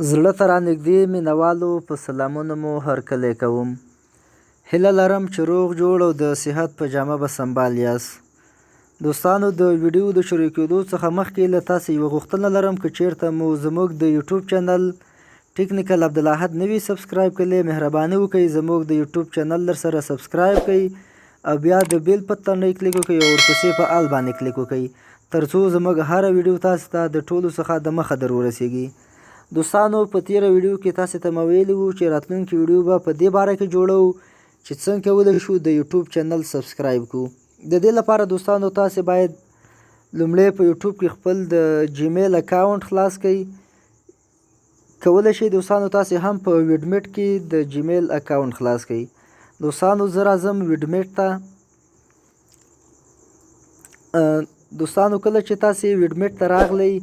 زړه ته رانږدې مینوالو په سلامونو مو هرکلی کوم. هیله لرم چې روغ جوړ او د صحت په جامه به سمبال یاست. دوستانو د ویډیو د شروع کېدو څخه مخکې له تاسو یوه غوښتنه لرم که چیرته مو زموږ د یوټیوب چینل ټیکنیکل عبدالاحد نه وي سبسکرایب کړی، مهرباني وکړئ زموږ د یوټیوب چینل در سره سبسکرایب کړئ او بیا د بیل په تڼۍ کلیک وکړئ او ورپسې په آل باندې کلیک وکړئ ترڅو زموږ هره ویډیو تاسو ته د ټولو څخه د مخه در ورسیږي. دوستانو په تیره ویډیو کې تاسو ته ما ویلي وو چې راتلونکې ویډیو به په دې باره کې جوړو چې څنګه کولی شو د یوټیوب چینل سبسکرایب کړو. د دې لپاره دوستانو تاسو باید لومړی په یوټیوب کې خپل د جیمیل اکاونټ خلاص کړئ. کولی شئ دوستانو تاسو هم په ویډمیټ کې د جیمیل اکاونټ خلاص کړئ. دوستانو زه راځم ویډمیټ ته. دوستانو کله چې تاسو ویډمیټ ته راغلی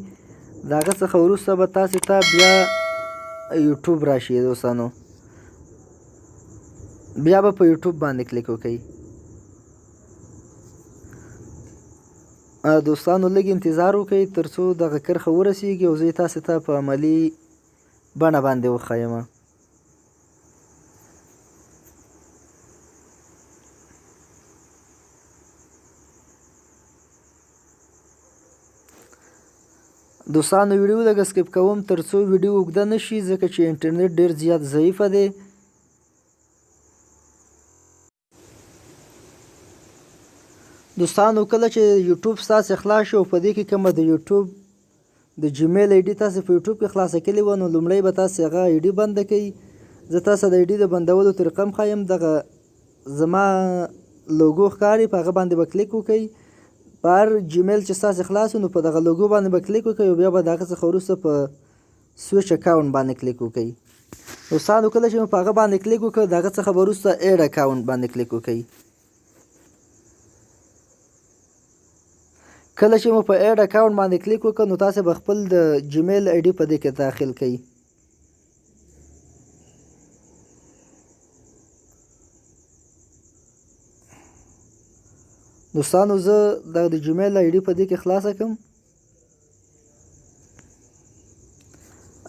د هغه څخه وروسته به تاسو ته بیا یوټیوب راشي. دوستانو بیا به په یوټیوب باندې کلیک وکړئ. دوستانو لږ انتظار وکړئ تر څو دغه کرښه ورسیږي او زه یې تاسو ته په عملي بڼه باندې وښایم. دوستانو ویډیو لږه سکیپ کوم تر څو ویډیو اوږده نه شي، ځکه چې انټرنیټ ډیر زیات ضعیفه دی. دوستانو کله چې یوټیوب ستاسو خلاص شي او په دې کې کومه د یوټیوب د جیمیل ایډي تاسو په یوټیوب کې خلاصه کړې وه، نو لومړی به تاسو هغه ایډي بنده کړئ. زه تاسو د ایډي د بندولو طریقه هم ښایم. دغه زما لوګو ښکاري، په هغه باندې به کلیک وکړئ. په هر جیمیل چې ستاسو خلاص نو په دغه لوګو باندې به کلیک وکړئ او بیا به د هغه څخه وروسته په سویچ اکاونټ باندې کلیک وکړئ. دوستانو کله چې مو په هغه باندې کلیک وکړ، د هغه څخه به وروسته ایډ اکاونټ باندې کلیک وکړئ. کله چې مو په ایډ اکاونټ باندې کلیک وکړ، نو تاسو به خپل د جیمیل ایډي په دې کې داخل کړئ. دوستانو زه د جیمیل ایډي په دې کې خلاصه کړم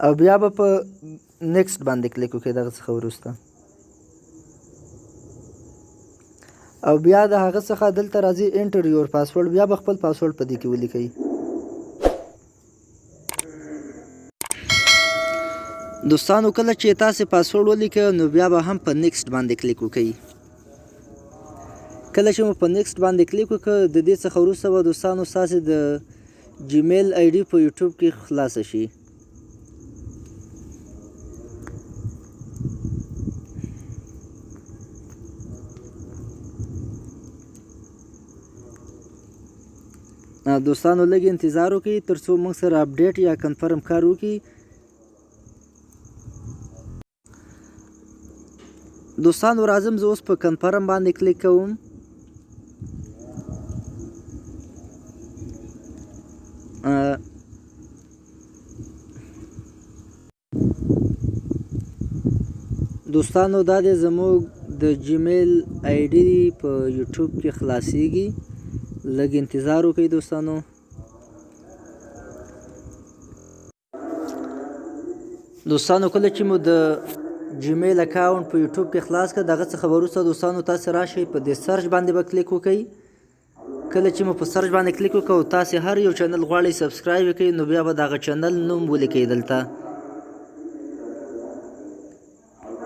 او بیا به په نیکسټ باندې کلیک وکړئ دغه څخه وروسته، او بیا د هغه څخه دلته راځي انټر یور پاسورډ، بیا به خپل پاسورډ په دې کې ولیکئ. دوستانو کله چې تاسو پاسورډ ولیکئ، نو بیا به هم په نیکسټ باندې کلیک وکړئ. کله چې مو په نیکسټ باندې کلیک وکړ، د دې څخه وروسته به دوستانو ستاسو د جیمیل ایډي په یوټیوب کې خلاصه شي. دوستانو لږ انتظار وکړئ تر څو موږ سره اپډیټ یا کنفرم کار وکړي. دوستانو راځم زه اوس په کنفرم باندې کلیک کوم. دوستانو دا دی زموږ د جیمیل ایډي په یوټیوب کې خلاصیږي. لږ انتظار وکړئ دوستانو. دوستانو کله چې مو د جیمیل اکاونټ په یوټیوب کې خلاص کړ، دغه څخه وروسته دوستانو تاسو راشئ په دې سرچ باندې به کلیک وکړئ. کله چې مو په سرچ باندې کلیک وکړ او تاسو هر یو چینل غواړئ سبسکرایب کړئ، نو بیا به دغه چینل نوم ولیکئ دلته.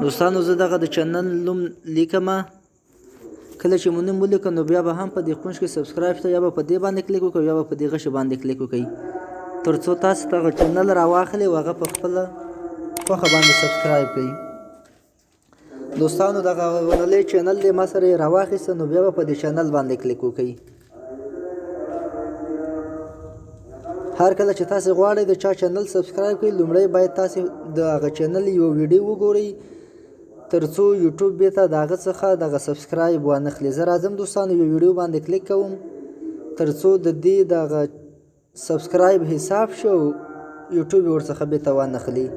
دوستانو زه دغه د چینل نوم لیکم. کله چې مو نوم ولیکه، نو بیا به هم په دې کونج کې سبسکرایب شته، یا به په دې باندې کلیک وکړئ یا به په دې غشي باندې کلیک وکړئ تر څو تاسو ته هغه چینل راواخلئ او هغه په خپله خوښه باندې سبسکرایب کړئ. دوستانو دغه غونلې چینل دی، ما سره یې راواخیسته، نو بیا به په دې چینل باندې کلیک وکړئ. هر کله چې تاسو غواړئ د چا چینل سبسکرایب کړئ، لومړی باید تاسو د هغه چینل یو ویډیو وګورئ تر څو یوټیوب بیرته د هغه څخه دغه سبسکرایب وانخلي. زه راځم دوستانو یو ویډیو باندې کلیک کوم تر څو د دې دغه سبسکرایب حساب شي او یوټیوب یې ورڅخه بیرته وانخلي.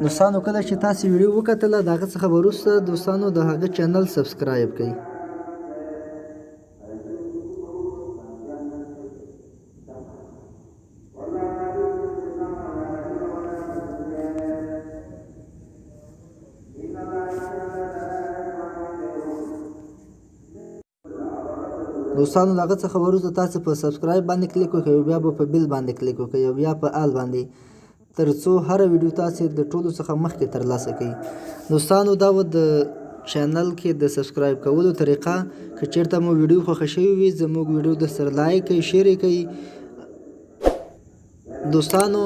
دوستانو کله چې تاسو ویډیو وکتله د هغه څخه وروسته دوستانو د هغه چینل سبسکرایب کړئ. دوستانو د هغه څخه وروسته تاسو په سبسکرایب باندې کلیک وکړئ او بیا به په بیل باندې کلیک وکړئ او بیا په آل باندې، ترڅو هره ویډیو تاسو د ټولو څخه مخکې ترلاسه کړئ. دوستانو دا و د چینل کې د سبسکرایب کولو طریقه. که چیرته مو ویډیو خوښه شوې وي، زموږ ویډیو د سره لایک کړئ، شیر یې کړئ. دوستانو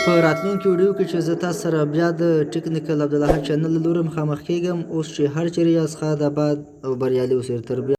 په راتلونکي ویډیو کې چې زه تاسو سره بیا د ټیکنیکل عبدالله چینل له لوري مخامخ کېږم، اوس چې هر چېرې یاست ښاد، آباد او بریالي اوسئ. تر بیا.